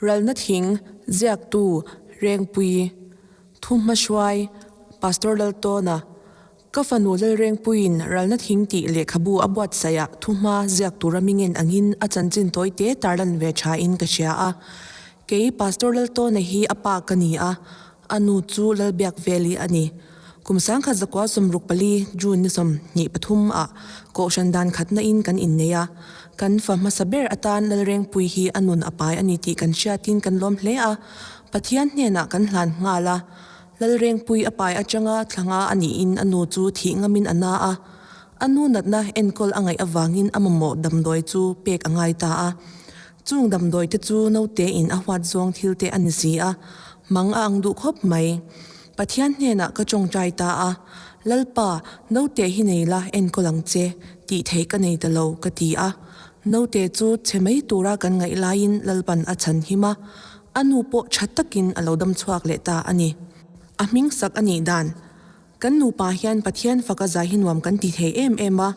Ralna thing, ziaktu, Rengpui, Thuhmahruai, Pastor Laltawna, Ka fanu Lalrengpuiin Ralna thing tih lehkhabu a buatsaih ah thuhma ziak tura mingen angin a chanchin tawi te tarlan ve thain ka hria a. Kei Pastor Laltawna hi a pa ka ni a, a nu chu Lalbiakveli a ni. Kum 1964 June ni 23 ah Kohhran dan khatna in kan innei a, kan fa hmasa ber atan Lalrengpui hi a nun a pai a ni tih kan hriatin kan lawm hle a, Pathian hnenah kan hlan nghal a. Lalrengpui a pai atanga thlanga a niin a nu chu thih ngamin a na a, a nu natna enkawl a ngaih avangin a mamawh damdawi chu pek a ngai ta a. Chung damdawi te chu naute in a huat zawng thil te a ni si a, mang a ang duh khawp mai. Pathian hnenah ka tawngtai ta a, Lalpa, naute hi nei la enkawl ang che, tih theih ka nei ta lo, ka ti a. Naute chu chhe mai tura kan ngaih laiin Lalpan a chhan him a, a nu pawh tha takin a lo dam chhuak leh ta a ni. A hming sak a nih dan, Kan nupa hian Pathian faka zai hi nuam kan ti thei em em a,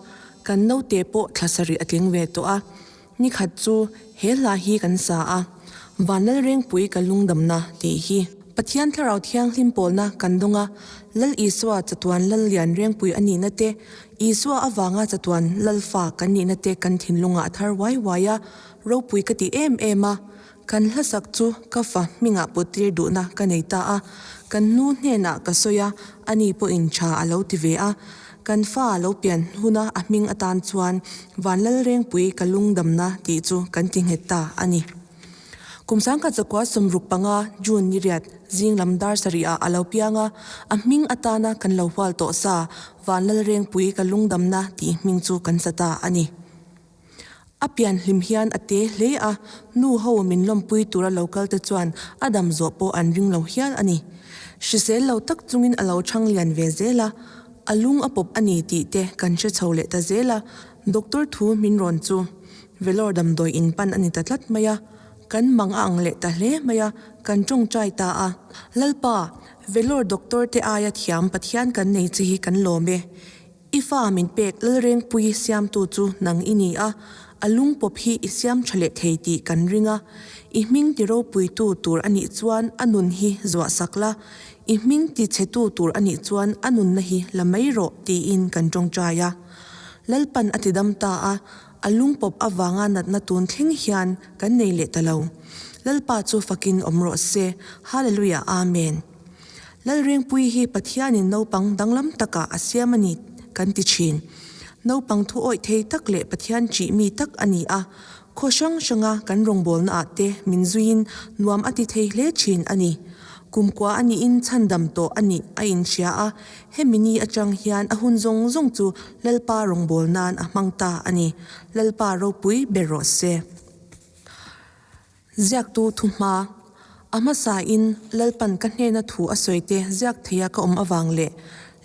kan naute pawh thla sarih a tling ve tawh a. Ni khat chu he hla hi kan sa a, Vanlalrengpui ka lungdamna tih hi. Pathian Thlarau Thianghlim pawlna kan dawng a, Lal Isua chatuan Lal Lian Rengpui a nihna te, Isua avanga chatuan Lal fa kan nihna te kan thinlungah a thar uai uai a, ropui ka ti em em a. Kan hlasak chu ka fa hmingah puttir duhna ka nei ta a, kan nu hnenah ka sawi a, ani pawhin tha a lo ti ve a. Kan fa lo pian huna a hming atan chuan Vanlalrengpui ka lungdamna tih chu kan ti nghet ta a ni. Kum 1965 June ni riat zing lam dar sarih ah a lo piang a, a hming atana kan lo hual tawh sa Vanlalrengpui ka lungdamna tih hming chu kan sa ta a ni. A pian hlim hian a te hle a, nu ho min lawmpui tura lo kal te chuan a dam zawh pawh an ring lo hial a ni. Hrisel lo tak chungin a lo chhang lian ve zel a, a lung a pawp a ni tih te kan hre chho leh ta zel a, doctor thu min rawn chu Vellore damdawi in pan a ni ta tlat mai a, kan mang a ang leh ta hle mai a, kan tawngtai ta a. Lalpa, Vellore doctor te aia thiam Pathian kan nei che hi kan lawm e. I fa min pek Lalrengpui siamtu chu nang i ni a, a lung pawp hi i siam tha leh thei tih kan ring a. I hming ti ropuitu tur a nih chuan a nun hi zuah sak la, i hming ti chhetu tur a nih chuan a nunna hi la mai rawh tiin kan tawngtai a. Lalpan a ti dam ta a, a lung pawp avanga natna tun thleng hian kan nei leh ta lo. Lalpa chu fakin awm rawh se. Hallelujah Amen. Lalrengpui hi Pathianin naupang danglam takah a siam a ni kan ti thin. Naupang thu awih thei tak leh Pathian ṭih mi tak a ni a, khaw hrang hranga kan rawngbawlnaah te min zuiin nuam a ti thei hle thin a ni. Kumkua a nihin chhandam tawh a nih a inhria a, hemi ni atang hian a hun zawng zawng chu Lalpa rawngbâwl nan a hmang ta a ni. Lalpa ropui ber rawh se. Ziaktu thuhma, A hmasain Lalpan ka hnena thu a sawite ziak theia ka awm avang leh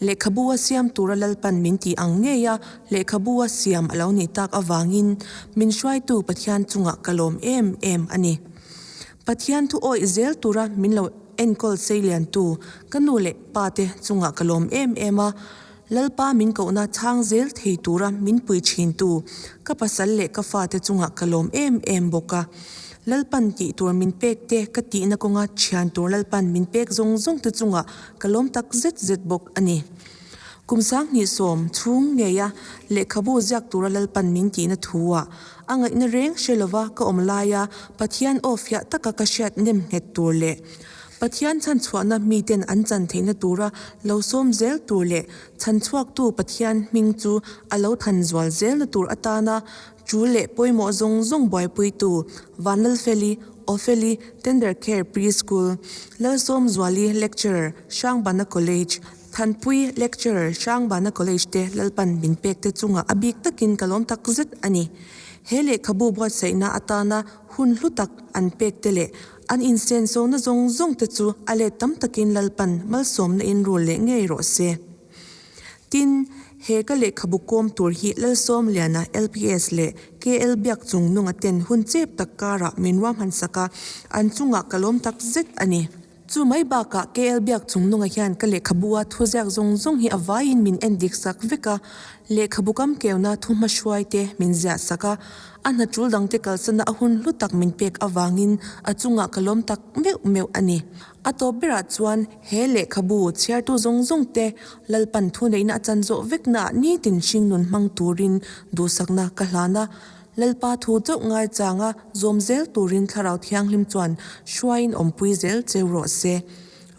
lehkhabu a siam tura Lalpan min tih ang ngeia lehkhabu a siam a lo nih tak avangin min hruaitu Pathian chungah ka lawm em em a ni. Pathian thu awih zel tura min lo enkawl seiliantu ka nu leh pate chungah ka lawm em em a, Lalpa min kohna chhang zel thei tura min pui thintu ka pasal leh ka fate chungah ka lawm em em bawk a. Lalpan tih tur min pek te ka tihna kawnga thian tur Lalpan min pek zawng zawng te chungah ka lawm tak zet zet bawk a ni. Kum 2010 chhung ngeia lehkhabu ziak tura Lalpan min tihna thu-ah a ngaihna reng hre lova ka awm laia Pathian aw fiah taka ka hriat nem nghet tur leh Pathian chhanchhuahna miten an chan theihna tura lo sawm zel tur leh chhanchhuaktu Pathian hming chu a lo than zual zelna tur atana tul leh pawimawh zawng zawng buaipuitu Vanlalfeli, Opheli, Tender Care Pre-School, Lalsawmzuali, Lecturer, Hrangbana College, Thanpui, Lecturer, Hrangbana College te Lalpan min pek te chungah a bik takin ka lawm tak zet a ni. He lehkhabu buatsaihna atana hun hlu tak an pek te leh An insenso-na zawng zawng te chu a let tam takin Lalpan malsawmna in rul leh ngei rawh se. Tin, he ka lehkhabu kawm tur hi Lalsawmliana, LPS, leh KL Biak chung nunga ten hun chep tak karah min ruahman sak a, an chungah ka lawm tak zet a ni. Chu mai bakah KL Biak Chungnunga hian ka lehkhabu-a thuziak zawng zawng hi a vaiin min en dik sak vek a, lehkhabu kam keuna thu hmahruai te min ziah sak a, a hna tul dangte kalsana a hun hlu tak min pek avangin a chungah ka lawm tak meuh meuh a ni. A tawp berah chuan he lehkhabu chhiartu zawng zawng te Lalpan thuneihna a chan zawh veknaah nitin hringnun hmang turin duhsakna ka hlan a, Lalpa thu chauh ngaichanga zawm zel turin Thlarau Thianghlim chuan hruaiin awmpui zel cheu rawh se.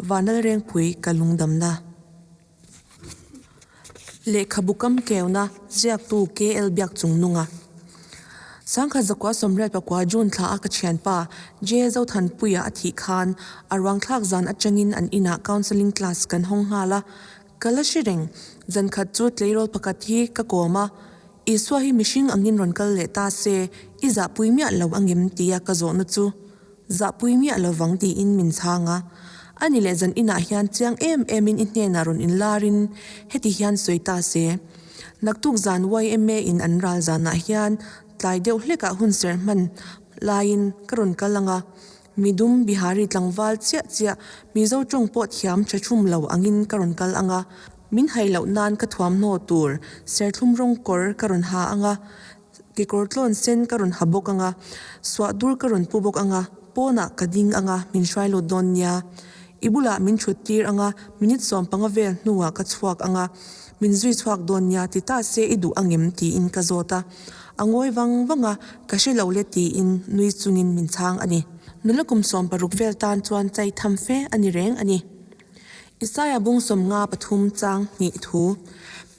Vanlalrengpui ka lungdamna. Lehkhabu kam keuna ziaktu KL Biakchungnunga. Sangkhat zakua 84 June thla a ka thianpa J Zothanpuia a thih khan a ruangthlak zan atangin an inah counselling class kan hawng nghal a, ka la hre reng. Zankhat chu tleirawl pakhat hi ka kawm a, Isua hi mihring angin rawn kal leh ta se, i zahpui miah lo angem tia ka zawhna chu zahpui miah lovang tiin min chhang a. Ani leh zan inah hian chiang em emin i hnenah rawn inlarin heti hian sawi ta se. Naktuk zan yma in an ral zanah hian tlai deuh hlekah hun serh hman laiin ka rawn kal ang a. Midum Bihari tlangval chiah chiah Mizo tawng pawh thiam tha thum lo angin ka rawn kal ang a, min hai loh nan ka thuamhnaw tur serthlum rawng kawr ka rawn ha ang a, kekawr tlawn sen ka rawn ha bawk ang a, suah dur ka rawn pu bawk ang a, pawnah ka ding ang a, min hruai lut dawn nia. I bulah min thut tir ang a, minute 15 vel hnuah ka chhuak ang a, min zui chhuak dawn nia ti ta se i duh angem tiin ka zawt a. A ngawi vang vang a, ka hre lo le tiin nui chungin min chhang a ni. Nula kum 60 vel tan chuan chai tham fe a ni reng a ni. Isaia bung 53 chang hnih thu,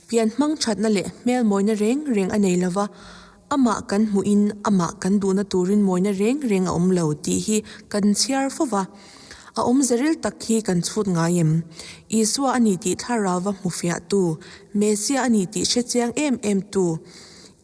Pian hmang thatna leh hmel mawina reng reng a nei lova, amah kan hmuhin amah kan duhna turin mawina reng reng a awm lo tih hi kan chhiar fo va. A awmze ril tak hi kan chhut ngai em? Isua a ni tih thlarauva hmu fiahtu, Mesia a ni tih hre chiang em em tu.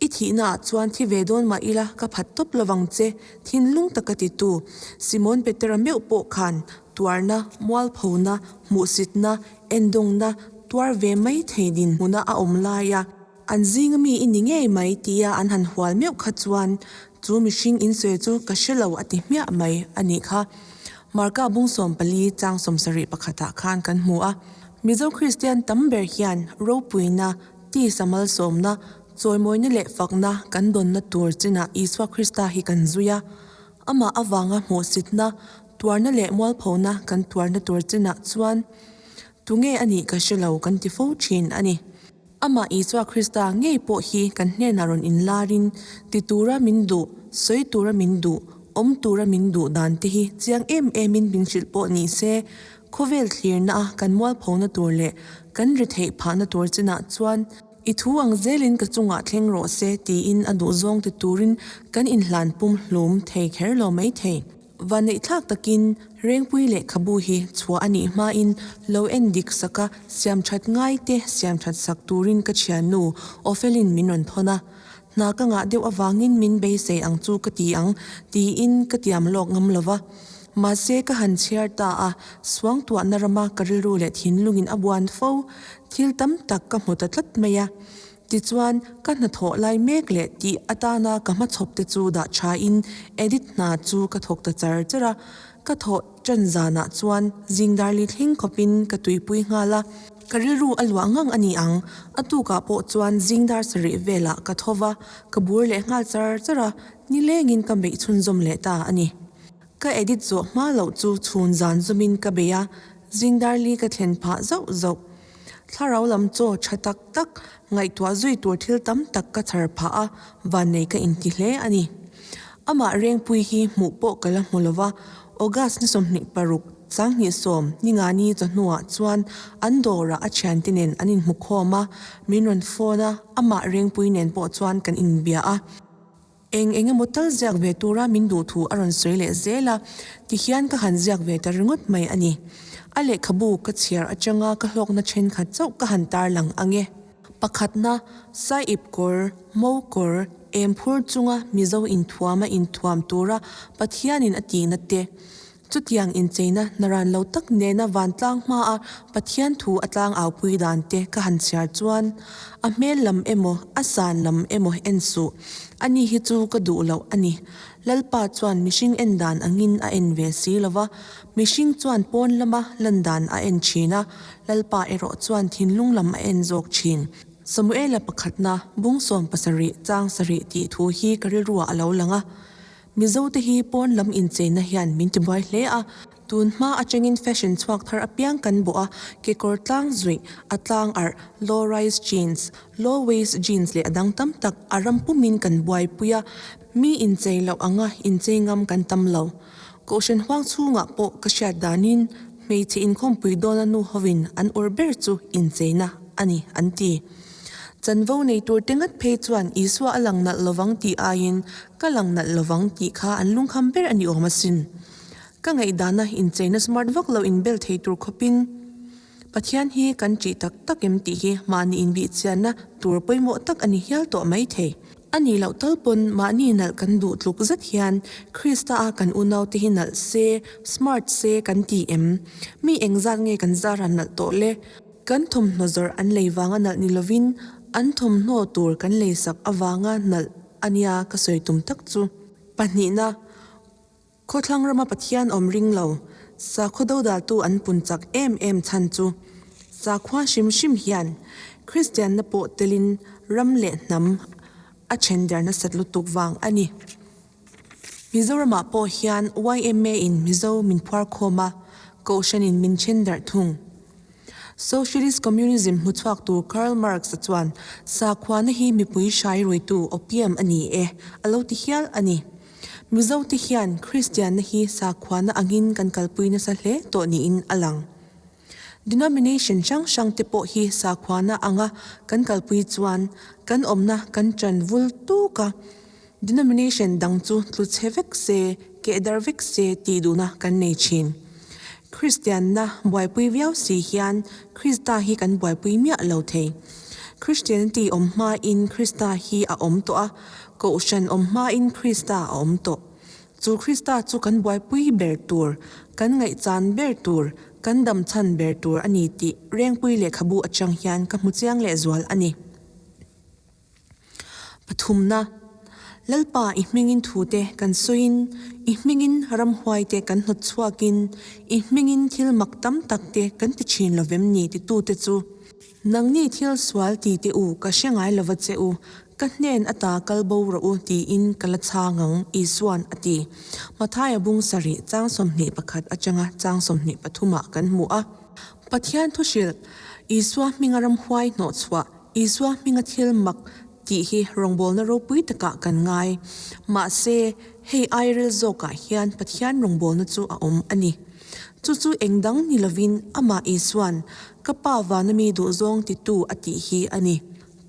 I thihna ah chuan thi ve dawn mah ila ka phat tawp lovang che, thinlung taka titu. Simon Petera meuh pawh khan tuarna, mualphona, hmuhsitna, endawngna tuar ve mai thei dinhmuna a awm lai a. An zinga mi i ni ngei mai tia an han hual meuh kha chuan chu mihring insawi chu ka hre lo a ti hmiah mai a nih kha. Marka bung 14 chang 71 ah khan kan hmu a. Mizo Kristian tam ber hian ropuina, tisa malsawmna, chawimawina leh fakna kan dawnna tur chinah Isua Krista hi kan zui a. Amah avanga hmuhsitna, tuarna leh mualphona kan tuarna tur chinah chuan tunge a nih ka hre lo kan ti fo thin a ni. Amah Isua Krista ngei pawh hi kan hnenah rawn inlarin, ti tura min duh, sawi tura min duh, awm tura min duh dan te hi chiang em emin min hrilh pawh ni se, khawvel thlirna a kan mualphona tur leh kan ri theih phahna tur chinah chuan i thu ang zelin ka chungah thleng rawh se tiin a duhzawng ti turin kan inhlan pum hlum thei kher lo mai thei. Vanneihthlak takin Rengpui lehkhabu hi chhuah a nih hmain lo en dik sak a, siam that ngai te siam that sak turin ka thiannu Ofelin min rawn thawn a. Hna ka ngah deuh avangin min beisei ang chu ka ti ang tiin ka tiam lawk ngam lo va. Mahse ka han chhiar ta a, suangtuahna rama ka rilru leh thinlungin a buan fo thil tam tak ka hmu ta tlat mai a. Tichuan, ka hnathawh lai mek leh tih atana ka hmachhawp te chu dah thain edit hna chu ka thawk ta char char a. Ka thawh ṭan zanah chuan zing darli thleng khawpin ka tuipui nghal a. Ka rilru a luah ngang a ni ang. A tukah pawh chuan zing dar sarih velah ka tho va, ka bur leh nghal char char a, nilengin ka beih chhunzawm leh ta a ni. Ka edit zawh hma loh chu chhun zan zawmin ka bei a, zing darli ka thlen phah zauh zauh. Thlarau lam chaw tha tak tak, ngaihtuah zui tur thil tam tak ka chhar phah a, vannei ka inti hle a ni. Amah Rengpui hi hmuh pawh ka la hmu lo va, August ni 26, 20 ningani chawhnuah chuan an dawrah a thiante nen an inhmu khawm a, min rawn phone a, amah Rengpui nen pawh chuan kan inbia a. Eng eng emaw tal ziak ve tura min duh thu a rawn sawi leh zel a, tihian ka han ziak ve ta ringawt mai a ni. A lehkhabu ka chhiar atanga ka hlawkna thenkhat chauh ka han tarlang ang e. Pakhatna, Saiip kawr, Mo kawr, em phur chunga Mizo inthuama inthuam tura Pathianin a tihna te, Chutiang incheina naran lo tak nena vantlang hmaa Pathian thu a tlangaupui dan te ka han chhiar chuan, a hmel lam emaw, a san lam emaw en suh. Ani hi chu ka duh loh a ni. Lalpa chuan mihring en dan angin a en ve si lo va, mihring chuan pawn lama lan dan a en thin a, Lalpa erawh chuan thinlung lam a en zawk thin. Samuela pakhatna, bung 70 chang sarih tih thu hi ka rilruah a lo lang a. Mizote hi pawn lam incheina hian min tibuai hle a. Tun hma atangin fashion chhuak thar apiang kan bawh a, kekawr tlang zuih, a tlang arh, low rise jeans, low waist jeans leh a dang tam tak a ram pumin kan buaipui a, mi inchei loh anga inchei ngam kan tam lo. Kohhran huang chhungah pawh ka hriat danin hmeichhe inkhawmpui dawna nu hovin an ur ber chu incheina a ni an ti. Chanvo nei tur te ngat phei chuan Isua a lang nalh lovang tih aiin ka lang nalh lovang tih kha an lungkham ber a ni awm asin. Ka ngaihdana incheina smart vak lo inbel thei tur khawpin Pathian hi kan ṭih tak tak em tih hi mahni inbihchianna tur pawimawh tak a ni hial tawh mai thei. A nih loh tal pawn mahni nalh kan duh tluk zet hian Krista a kan unaute hi nalh se, smart se kan ti em? Mi engzat nge kan zara nalh tawh le? Kan thawmhnaw zawrh an lei vanga nalh ni lovin an thawmhnaw tur kan leisak avanga nalh a nia ka sawi tum tak chu. Pahnihna. Khawthlang rama Pathian awm ring lo, sakhaw dodaltu an pun chak em em chhan chu sakhua hrim hrim hian Kristianna pawh telin ram leh hnam a then der nasat lutuk vang a ni. Mizoramah pawh hian yma in Mizo min phuar khawm a, Kohhranin min then darh thung. Socialist Communism hmuchhuaktu Karl Marx-a chuan sakhuana hi mipui hrai ruitu opium a ni e a lo ti hial a ni. Mizote hian Kristianna hi sakhuana angin kan kalpui nasa hle tawh niin a lang. Denomination hrang hrangte pawh hi sakhuana anga kan kalpui chuan kan awmna kan ṭan vul tuk a, denomination dang chu tlu chhe vek se, keh darh vek se tih duhna kan nei ṭhin. Kristianna buaipui viau si hian Krista hi kan buaipui miah lo thei. Christianity awm hmain Krista hi a awm tawh a, Kohhran awm hmain Krista a awm tawh. Chu Krista chu kan buaipui ber tur, kan ngaihchan ber tur, kan damchhan ber tur a ni tih Rengpui lehkhabu atang hian ka hmu chiang lehzual a ni. Pathumna, Lalpa i hmingin thute kan sawiin, i hmingin ramhuaite kan hnawt chhuakin, i hmingin thil mak tam takte kan ti thin lovem ni titute chu Nangni thil sual ti teh u, ka hre ngai lova che u, ka hnen ata kal bo rawh u tiin ka la chhang ang, Isua'n a ti. Mathaia bung sarih chang 21 atanga chang 23 ah kan hmu a. Pathian thu hrilh, Isua hminga ramhuai hnawhchhuah, Isua hminga thil mak tih hi rawngbawlna ropui takah kan ngai. Mahse, hei airil zawkah hian Pathian rawngbawlna chu a awm a ni. Chu chu eng dang ni lovin amah Isua'n ka Pa vana mi duhzawng titu a tih hi a ni.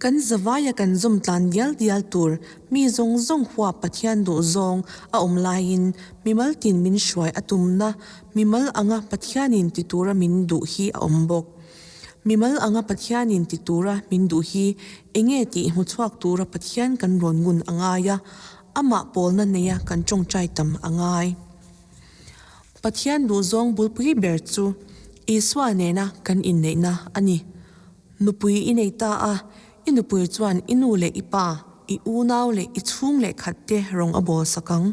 Kan zavaia kan zawm tlan dial dial tur mi zawng zawng huap Pathian duhzawng a awm laiin mimal tin min hruai a tumna mimal anga Pathianin ti tura min duh hi a awm bawk. Mimal anga Pathianin ti tura min duh hi enge tih hmuchhuak tura Pathian kan rawn ngun a ngai a, amah pawlna neia kan tawngtai tam a ngai. Pathian duhzawng bulpui ber chu Isua nena kan inneihna a ni. Nupui i nei ta a, i nupui chuan i nu leh i pa, i unau leh i chhung leh khat te rawng a bawl sak ang.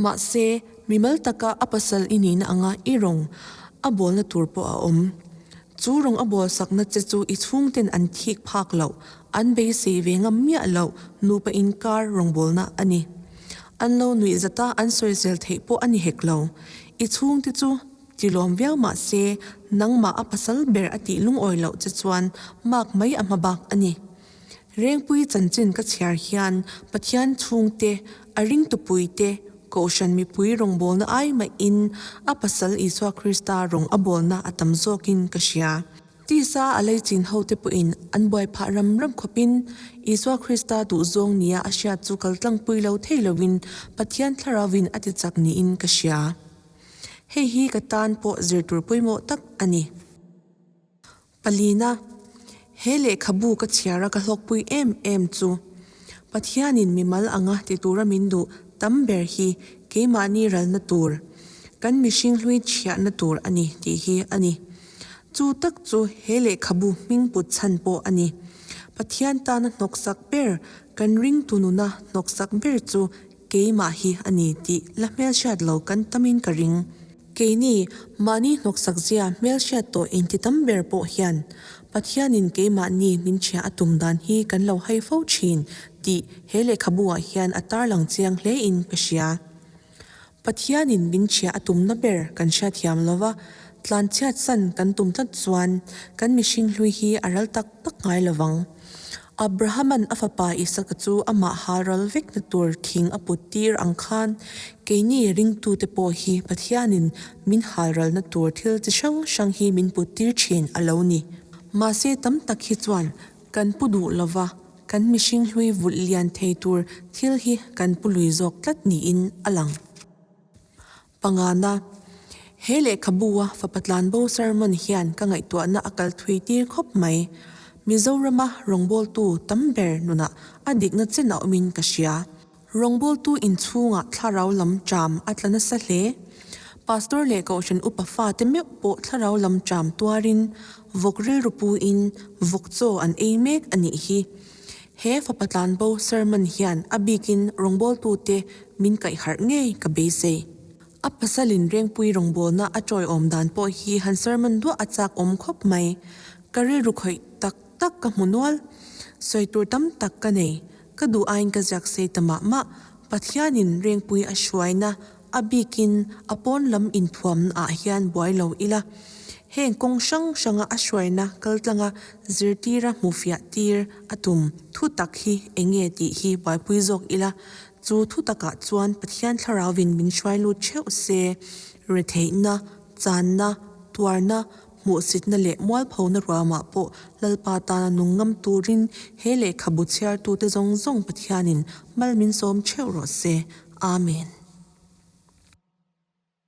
Mahse, mimal taka a pasal i nihna anga i rawng a bawlna tur pawh a awm. Chu rawng a bawl sakna che chu i chhungten an thik phak loh, an beisei ve ngam miah loh nupa inkar rawngbawlna a ni. An lo nuih zata an sawisel theih pawh a ni hek lo. I chhungte chu tilawm viau mah se, nangmah a pasal ber a tih lungawi loh che chuan mak mai a hma bak a ni. Rengpui chanchin ka chhiar hian Pathian chhungte, a ringtupuite, Kohhran mipui rawngbawlna ai mahin a pasal Isua Krista rawng a bawlna a tam zawkin ka hria. Tisa a lei chin hote pawhin an buai phah ram ram khawpin Isua Krista duhzawng nia a hriat chu kaltlangpui lo thei lovin Pathian Thlarauvin a ti chak niin ka hria. Hei hi ka tan pawh zir tur pawimawh tak a ni. Palina, He lehkhabu ka chhiar a ka hlawkpui em em chu Pathianin mimal anga ti tura min duh tam ber hi keimahni ralna tur, kan mihring hlui chhiahna tur a ni tih hi a ni. Chu tak chu he lehkhabu hming put chhan pawh a ni. Pathian tana hnawksak ber, kan ringtu nuna hnawksak ber chu. keimah hi a ni tih la hmelhriat lo kan tamin ka ring. Keini, mahni hnawksak zia hmelhriat tawh inti tam ber pawh hian Pathianin keimahni min chhia a tum dan hi kan lo hai fo thin tih he lehkhabu-ah hian a tarlang chiang hlein ka hria. Pathianin min chhia a tumna ber kan hriatthiam lova, tlanchhiat san kan tum tlat chuan kan mihring hlui hi a ral tak tak ngai lovang. Abrahama'n a fapa Isaka chu amah hal ral vekna tur thing a put tir ang khan keini ringtute pawh hi Pathianin min hal ralna tur thil chi hrang hrang hi min put tir thin a lo ni. Mahse tam tak hi chuan kan pu duh lova, Kan mihring hlui vulh lian thei tur thil hi kan pu lui zawk tlat niin a lang. Pangana, He lehkhabu-a fapa tlanbo sermon hian ka ngaihtuahna a kal thui tir khawp mai. Mizorama rawngbawltu tam ber nunah a dikna chen a awmin ka hria. Rawngbawltu inchhungah thlarau lam ṭam a tla nasa hle. Pastor leh Kohhran upa fate meuh pawh thlarau lam ṭam tuarin vawk rilru puin vawk chaw an ei mek a nih hi. He fapa tlanbo sermon hian a bikin rawngbawltute min kaihharh ngei ka beisei. A pasalin Rengpui rawngbawlna a ṭawiawm dan pawh hi han sermon duah a chak awm khawp mai. Ka rilru khawih tak tak ka hmu nual. Sawi tur tam tak ka nei. Ka duh aiin ka ziak sei ta mah mah. Pathianin Rengpui a hruaina, a bikin a pawn lam inthuamna ah hian buai lo ila. Heng kawng hrang hranga a hruaina kaltlanga zirtira hmufiah tir a tum thu tak hi eng nge tih hi buaipui zawk ila. Chu thu takah chuan Pathian Thlarauvin min hruai lut theuh se, retheihna, channa, tuarna, Hmuhsitna leh mualphona ruamah pawh Lalpa tana nung ngam turin he lehkhabu chhiartute zawng zawng Pathianin mal min sawm theuh rawh se. Amen.